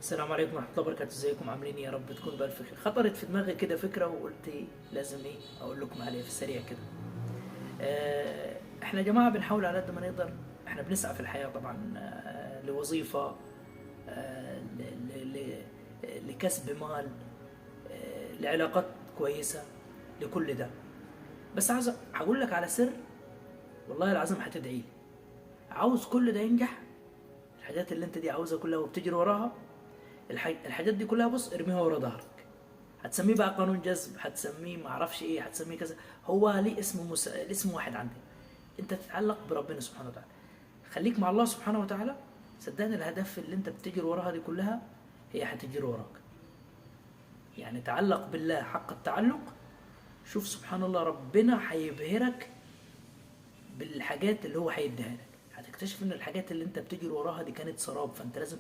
السلام عليكم ورحمة الله وبركاته. ازيكم عاملين ايه؟ يا رب تكونوا بألف خير. خطرت في دماغي كده فكرة وقلت ايه لازم ايه اقول لكم عليها في السريع كده. احنا يا جماعة بنحاول على قد ما نقدر، احنا بنسعى في الحياة طبعا، لوظيفة، لكسب مال، لعلاقات كويسة، لكل ده. بس عاوز هقول لك على سر والله العظيم هتدعي لي. عاوز كل ده ينجح، الحاجات اللي انت دي عاوزها كلها وبتجري وراها، الحاجات دي كلها بص ارميها ورا ظهرك. هتسميه بقى قانون جذب، هتسميه معرفش ايه، هتسميه كذا، هو ليه اسم اسم واحد عندنا. انت تتعلق بربنا سبحانه وتعالى، خليك مع الله سبحانه وتعالى، صدقني الهدف اللي انت بتجري وراها دي كلها هي هتجري وراك. يعني تعلق بالله حق التعلق، شوف سبحان الله ربنا هيبهرك بالحاجات اللي هو هيديها لك. هتكتشف ان الحاجات اللي انت بتجري وراها دي كانت سراب، فانت لازم